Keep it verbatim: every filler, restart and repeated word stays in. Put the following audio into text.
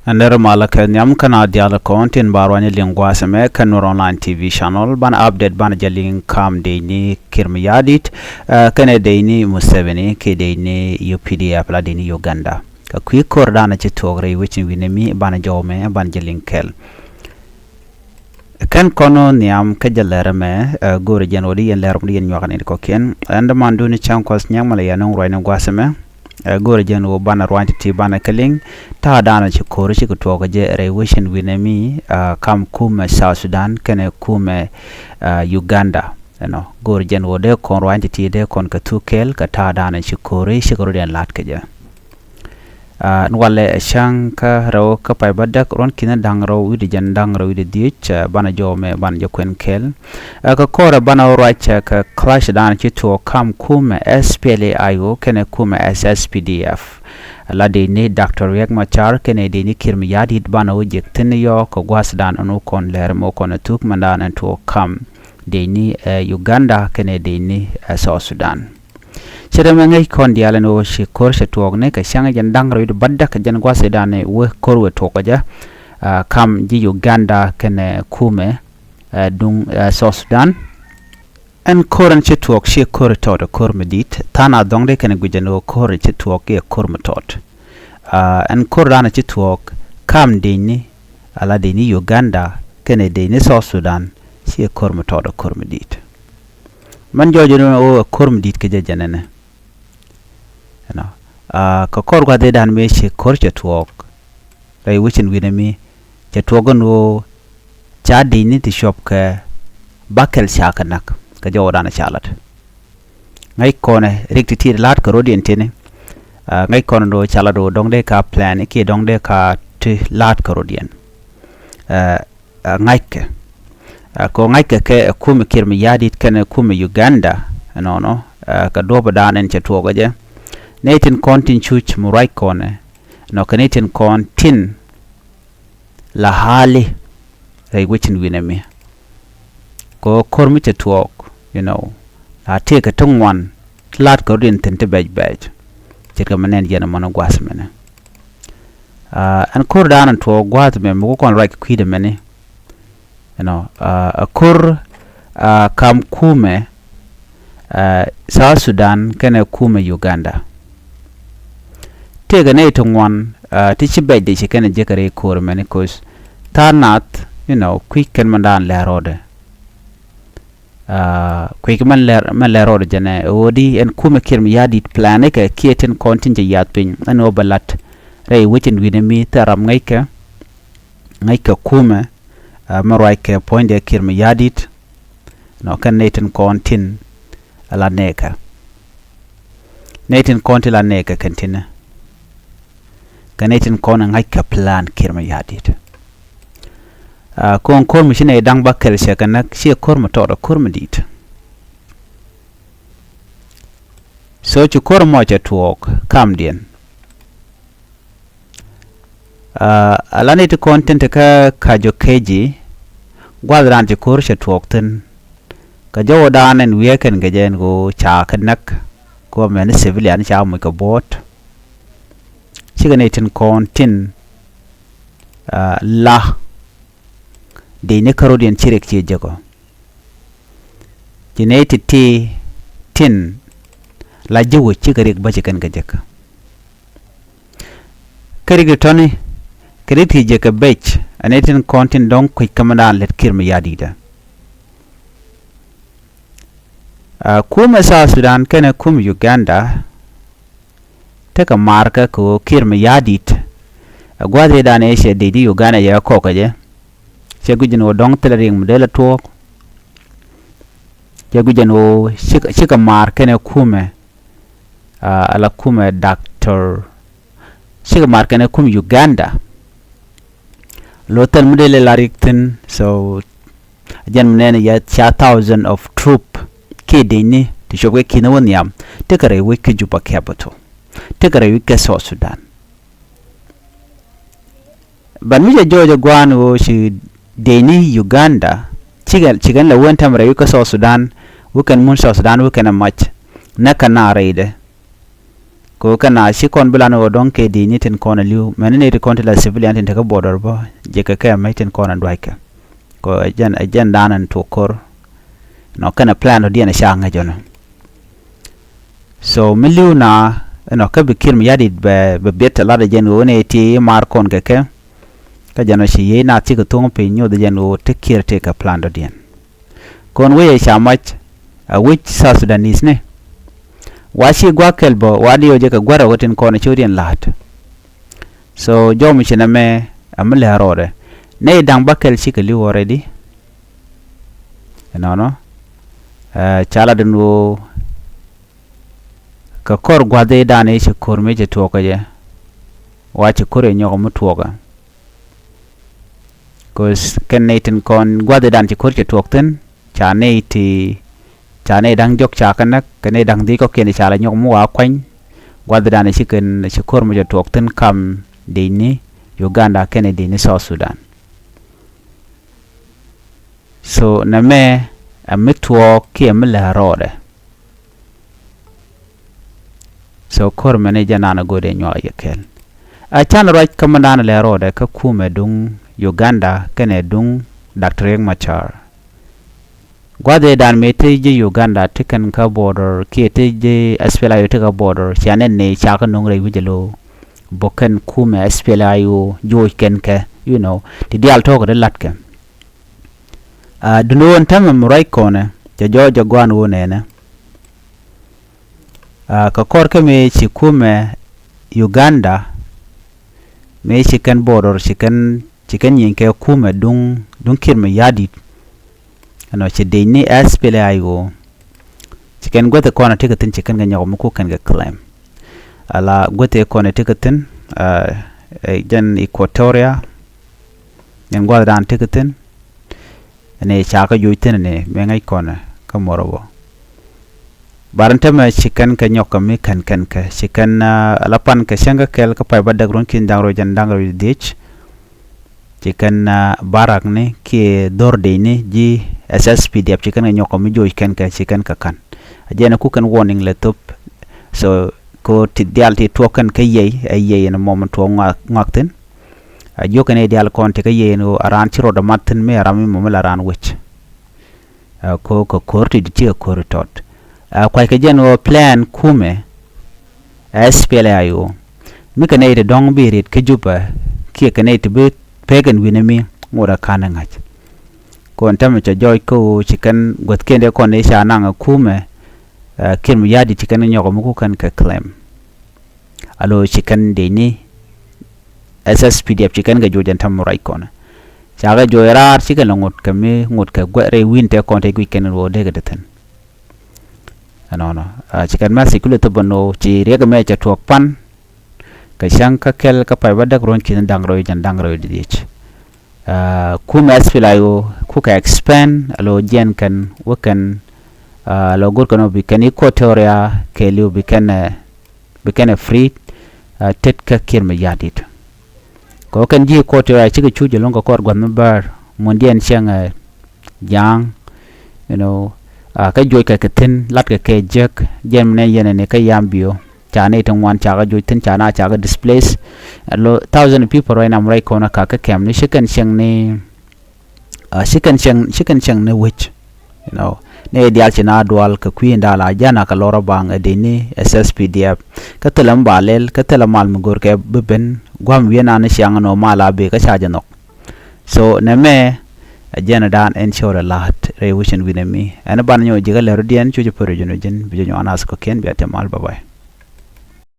Ɛn dee rɔ malä kɛ nhiam kɛn a diaal kɔn tin ba ruany liŋ gua̱a̱th ɛmɛ kɛn Nuer Online T V channel, banɛ update banɛ jɛ liŋ kam dec ni Kiir Mayardit, ɛ, kɛnɛ dec ni Museveni, kɛ dec ni U P D F la dec ni Uganda. Kɛ kui̱ kor danɛ ci thuɔk rɛy wecin wi̱nɛ mi banɛ jɔw mɛ banɛ jɛ liŋ kɛl. Kɛn kɔn nhiam kä jɛ lɛr ɛmɛ, ɛ, go̱o̱rɛ jɛn ɣöö di yɛn lɛr ɔm di yɛn nyuak ni kɔkiɛn. Ɛn däman duni cäŋ kuɔth nyiɛŋ mɛ lɛ yɛn nuŋ ruacni gua̱th ɛmɛ. Ɛ, go̱o̱rɛ jɛn ɣöö banɛ ruac ti ti banɛ kɛ liŋ. Ta̱a̱ danɛ ci ko̱ri ci kɛ tuɔɔk kɛ jɛ rɛy wecin wi̱nɛ mi, ɛ, kam kumɛ South Sudan kɛnɛ kumɛ, ɛ, Uganda. Ɛnɔ, go̱o̱rɛ jɛn ɣöö dee kɔn ruac ti ti dee kɔn kɛ thuk kɛɛl kɛ ta̱a̱ danɛ ci ko̱ri ci kɛ rɔ diɛn la̱t kɛ jɛ. Aa, ɛn walɛ ɛ cäŋ kä rɛw kä pay bädäk ruɔ̱n ki̱n da̱ŋ rɛw wi̱cdɛ jiɛn da̱ŋ rɛw wi̱cdɛ dhieec, aa, banɛ jɔw mɛ banɛ jɛ kuɛn kɛl. Aa, kä kɔrɛ banɛ wä ruac, aa, kä clash danɛ ci tuɔɔk kam kumɛ S P L A I O kɛnɛ kumɛ S S P D F. La dec ni Doctor Riek Machar kɛnɛ dec ni Kiir Mayardit banɛ wä jek thi̱n yɔ kɛ gua̱th danɛ wä kɔn lɛr mɛ wä kɔn ɛ thuk mɛ danɛ tuɔɔk kam dec ni, aa, Uganda kɛnɛ dec ni, aa, South Sudan. Cɛ rɛ mɛ ŋäc kɔn diaal ɛn ɣöö ci ko̱r cɛ tuɔɔk ni kɛ cäŋ jɛn da̱ŋ rɛw wi̱cdɛ bädäk kɛ jɛn gua̱th danɛ wee ko̱r wee tuɔɔk kɛ jɛ, aa, kam ji̱ Uganda kɛnɛ kumɛ, aa, duŋ, aa, South Sudan. Ɛn ko̱r ɛn ci tuɔɔk ci ko̱r tɔt ɛ ko̱r mi di̱i̱t tha̱a̱ŋ a dhɔŋ dee kɛnɛ guic ɛn ɣöö ko̱r ci tuɔɔk kiɛ ko̱r mi tɔt. Aa, ɛn ko̱r danɛ ci tuɔɔk kam dec ni, ala dec ni Uganda kɛnɛ dec ni South Sudan ci ɛ ko̱r mi tɔt ɛ ko̱r mi di̱i̱t. Mɛn jɔɔc ni ɣöö ɛ ko̱r mi di̱i̱t kɛ jɛ jɛn ɛnɛ. Ɛnɔ, aa, kɛ kɔr gua̱th i̱ da̱n mëë ci ko̱r cɛ tuɔɔk rɛy wecin wi̱nɛ mi cɛ tuɔɔk ɛn ɣöö ca di̱cni ti cuɔp kɛ bäkɛl ca kɛ näk kɛ jɔwä danɛ ca la̱t. Ŋäc kɔnɛ rik ti ti la̱t kɛ rɔ̱diɛn tini, aa, ŋäc kɔnɛ ɛn ɣöö ca la̱t ɣöö dɔ̱ŋ dee ka plan kiɛ dɔ̱ŋ dee ka ti la̱t kɛ rɔ̱diɛn. Aa, aa, ŋa̱ckɛ. Aa, kɛ ɣöö ŋa̱ckɛ kɛ ɛ kumɛ Kiir Mayardit kɛnɛ kumɛ Uganda, ɛnɔnɔ, aa, kɛ duɔ̱ɔ̱p ɛ da̱a̱n ɛn cɛ tuɔɔk ɛ jɛ. Nɛy tin kɔn tin cuc mi ruac kɔnɛ, nɔ kɛ nɛy tin kɔn tin la ha̱a̱li rɛy wecin wi̱nɛ mi. Kɛ ɣöö ko̱r mi cɛ tuɔɔk, you know, la tëëkɛ ti ŋuan, ti la̱t kɛ rɔ̱diɛn thi̱n ti bɛc bɛc. Ce̱tkɛ mi nɛn jɛn ɛmɔni gua̱th mɛnɛ. Aa, ɛn ko̱r da̱a̱n ɛn tuɔɔk gua̱a̱th mɛ mi ku kɔn ruac kɛ kui̱dɛ mɛni. You know, aa, ɛ ko̱r, aa, kam kumɛ, aa, South Sudan kɛnɛ kumɛ Uganda. Tëëkɛ nɛy ti ŋuan, aa, ti ci bɛcdɛ ci kɛnɛ jek kɛ rɛy ko̱r mɛni koc tha̱a̱ŋ nath, you know, kui̱c kɛn mɛn da̱a̱n lɛr rɔɔdɛ. Aa, kui̱c mɛn lɛr, mɛn lɛr rɔɔdɛ jɛnɛ ɣöö di ɛn kumɛ Kiir Mayardit plan ikɛ kiɛ tin kɔn tin cɛ yath piny ɛn ɣöö bɛ la̱t rɛy wecin wi̱nɛ mi thil ram ŋäckɛ, ŋäckɛ kumɛ, aa, mɛ ruac kɛ puɔ̱nydɛ Kiir Mayardit. Nɔ kɛn nɛy tin kɔn tin ala nɛɛkɛ. Nɛy tin kɔn tin la nɛɛkɛ kɛn tinɛ. Kɛ nɛy tin kɔn ɛ ŋa̱ckɛ plan Kiir Mayardit. Aa, kɔn ko̱r mi ci nɛy da̱ŋ bäkɛl cɛ kɛ näk ciɛ ko̱r mi tɔt ɛ ko̱r mi di̱i̱t. So ci ko̱r mɔ cɛ tuɔɔk kamdiɛn. Aa, ala nɛy ti kɔn tin te kä Kajo Keji, gua̱th raan ci ko̱r cɛ tuɔɔk thi̱n. Kɛ jɔwä da̱a̱n ɛn wiee kɛn kɛ jɛ ɛn ɣöö ca kɛ näk, kɛ ɣöö mɛni civilian ca muc kɛ buɔ̱ɔ̱t. Cikɛ nɛy tin kɔn tin, aa, la dec ni kärɔ̱diɛn ci riɛk ci jek ɔ. Ci nɛy ti̱ti̱ tin la ji̱ wec cikɛ riɛk bä ci kɛn kɛ jek. Kä riɛk ti tɔ̱ni kɛ riɛk ti jek kɛ bec ɛ nɛy tin kɔn tin dɔ̱ŋ kuec kä mɛn da̱a̱n lät Kiir Mayardit ɛ. Aa, kumɛ South Sudan kɛnɛ kumɛ Uganda tekɛ maarkɛ kɛ ɣöö Kiir Mayardit ɛ gua̱th i̱ da̱a̱n ëë cɛ dec ni Uganda yɛ kɔk kɛ jɛ. Cɛ guic ɛn ɣöö dɔ̱ŋ thilɛ riɛk mi dee lɛ tuɔɔk. Cɛ guic ɛn ɣöö cikɛ, cikɛ maar kɛnɛ kumɛ, aa, ala kumɛ Doctor, cikɛ maar kɛnɛ kumɛ Uganda. Lo̱thɛn mi dee lɛ la riɛk thi̱n, so jɛn mi nɛn yɛ ca thousand of troop kiɛ dec ni ti cop kɛ ki̱n wä nhiam tekɛ rɛy wec kä Juba capital, tekɛ rɛy wec kä South Sudan. But mi cɛ jɔɔc ɛ gua̱a̱n ɣöö ci dec ni Uganda cikɛ, cikɛn lɛ wen tɛm rɛy wec kä South Sudan, wec kɛn mun South Sudan, wec kɛn ɛ mac näk kɛ na rɛydɛ. Kɛ ɣöö kɛn a ci kɔn bi lan ɣöö dɔ̱ŋ kɛ di̱i̱ni tin kɔn a li̱w, mɛn ni ti kɔn ti la civilian tin tekɛ border bä, jɛ kɛ kɛ mec tin kɔn a duackɛ. Kɛ ɣöö ɛ jɛn, ɛ jɛn dan ɛn tuɔk ko̱r. Nɔ kɛn a plan dɔ̱diɛn a ca ŋäc ɔnɔ. So mi li̱w na, ɛnɔ kä bi Kiir Mayardit bɛ, bɛ biɛt a lat ɛ jɛn ɣöö ni ti mar kɔn kɛ kɛ. Kä jɛn ɔ ci yiey na cikɛ thuŋ piny nyoth ɛ jɛn ɣöö ti Kiir ti kɛ plan dɔ̱diɛn. Kɔn wec ɛ ca mac a wec South Sudanese ni. Wa ci gua̱a̱k kɛl bä wa di ɣöö jɛ kɛ gua̱r ɛ wä tin kɔn ɛ ci wä diɛn la̱a̱t. So jɔw mi ci nɛmɛ ɛ mi lɛ rɔɔdɛ. Nɛy da̱ŋ bä kɛl cikɛ li̱w already. Ɛnɔnɔ. Ɛ ca lat ɛn ɣöö kɛ kɔr gua̱dhidan i̱ ci ko̱r mi ci tuɔɔk kɛ jɛ. Wa ci ko̱r i̱ nyɔk mi tuɔɔkɛ. 'Cause kɛn nɛy tin kɔn gua̱dhidan ci ko̱r ci tuɔɔk thi̱n, ca nɛy ti, ca nɛy da̱ŋ jɔk ca kɛ näk, kɛ nɛy da̱ŋ dhiec kɔ̱kiɛn ca la nyɔk mi wa kuany. Gua̱dhidan ci kɛn ci ko̱r mi ci tuɔɔk thi̱n kam di̱cni Uganda kɛnɛ di̱cni South Sudan. So nɛmɛ ɛ mi tuɔɔk kiɛ mi lɛ rɔɔdɛ. So ko̱r mɛn i̱ jɛ nan a go̱o̱dɛ nyuak yɛ kɛl. A can ruac kä mi nan lɛ rɔɔdɛ kä kumɛ duŋ Uganda kɛnɛ duŋ Doctor Riek Machar. Gua̱dhidan mëë te ji̱ Uganda ti kɛn kä border kiɛ te ji̱ S P L A I O ti kä border cia nɛn ni ca kä no̱ŋ rɛy wi̱c alo. Bok kɛn kumɛ S P L A I O joc kɛn kɛ, you know, ti diaal tɔ̱ɔ̱k ti latkɛ. A dundo wän tämɛ mi ruac kɔnɛ cɛ jɔɔc jɛ gua̱a̱n wä nɛnɛ. A kɛ kɔr kä mëë ci kumɛ Uganda mëë ci kɛn border ci kɛn, ci kɛn nyieny kɛ kumɛ duŋ, duŋ Kiir Mayardit. Ɛnɔ ci dec ni S P L A I O. Ci kɛn guäth kɔn a tekɛ thi̱n ci kɛn kɛ nyɔk mi ku kɛn kɛ claim. Ala guäth kɔn a tekɛ thi̱n, ɛ, ɛ, jɛn Equatoria. Ɛn gua̱thdan tekɛ thi̱n. Ni ca kä joc thi̱n ni mëë ŋäc kɔn kä mor bä. Bar ni tämɛ ci kɛn kɛ nyɔk kɛ mi kɛn kɛn kɛ ci kɛn, ɛ, la pan kɛ cäŋ kä kɛl kä pay bädäk ruɔ̱n ki̱n da̱ŋ rɛw jɛn da̱ŋ rɛw dhiec. Ci kɛn, ɛ, barak ni kiɛ dhor dec ni ji̱ S S P D F ci kɛn kɛ nyɔk kɛ mi joc kɛn kɛ ci kɛn kɛ ka̱n. A jɛn ku kɛn warning lɛ thop. So ko ti diaal ti tuɔk kɛn kä yiey, ɛ yiey ni mɔm tuɔk ŋuak, ŋuak thi̱n. A jiök kɛn i̱ diaal kɔn ti kä yiey ni ɣöö a raan ci rɔɔdɛ mat thi̱n mi a ram mi mɔm mi la raan wec. Ɛ ko kɛ ko̱r ti di ti kɛ ko̱r tɔt. Ɛ kuackɛ jɛn ɣöö plan kumɛ S P L A I O. Mi kɛ nɛy ti dɔ̱ŋ bi rit kä Juba kiɛ kɛ nɛy ti bi pek ɛn wi̱nɛ mi ŋot ɛ ka̱n ɛ ŋa̱c. Kɔn tämɛ cɛ jɔɔc kä ɣöö ci kɛn guäthkiɛn dee kɔn i̱ ca naŋ ɛ kumɛ, ɛ, Kiir Mayardit ci kɛn nyɔk ɛ mi ku kɛn kɛ claim. Alo ci kɛn dec ni S S P D F ci kɛn kɛ joc ɛn tämɛ ruac kɔn. Ca kɛ joc raar ci kɛn lɛ ŋot kɛ mi ŋot kɛ guɛ rɛy wi̱n tɛ kɔn tɛ guic kɛn ruɔ dee kɛ dee thi̱n. Ɛnɔnɔ, a, ci kɛn mɛ ci kulɛ thop ɛn ɣöö ci riɛk ɛmɛ cɛ tuɔɔk pan. Kɛ cäŋ kä kɛl kä pay bädäk ruɔ̱n ki̱n da̱ŋ rɛw jɛn da̱ŋ rɛw dhiec. Ɛ, kumɛ S P L A I O ku kɛ expand alo jiɛn kɛn wä kɛn, ɛ, alo go̱r kɛn wä bi kɛn Equatoria kɛɛliw bi kɛn, ɛ, bi kɛn ɛ free, ɛ, tet kä Kiir Mayardit. Kɛ wä kɛn ji̱ Equatoria cikɛ cuc ɛlɔ̱ŋ kɛ kɔr gua̱th mi bäär mundiɛn cäŋ, ɛ, ja̱a̱ŋ, you know, a, kä juɔc kɛ kɛ thi̱n latkɛ kɛ jiäk jiɛn mi nɛn yɛn ɛn ikä Yambio. Ca ni ti ŋuan ca kɛ juɔc thi̱n ca na ca kɛ displace. Lo thousand people right now right kɔn a ka kä kɛm ni ci kɛn cieŋ ni, a, ci kɛn cieŋ, ci kɛn cieŋ ni wec. You know, ni diaal ci na dual kɛ kui̱ in da̱a̱ la jana kɛ lɔr a baŋ ɛ dec ni S S P D F. Kä thilɛ mi ba lɛl kä thilɛ mal mi go̱r kɛ bi ben gua̱m wi̱i̱ na ni ciaŋ ni wä mal a bi kä ca jɛ nhɔk. So nɛmɛ ɛ jɛn ɛ daan ɛn cɔɔl ɛ la̱a̱t rɛy wecin wi̱nɛ mi ɛn ban nyɔk ji̱ kä lɛr rɔ diɛn cu jɛ pär jɛ nɔ ji̱n bi jɛ nyɔk anas kɔ kiɛn bia tɛ mal, bye bye.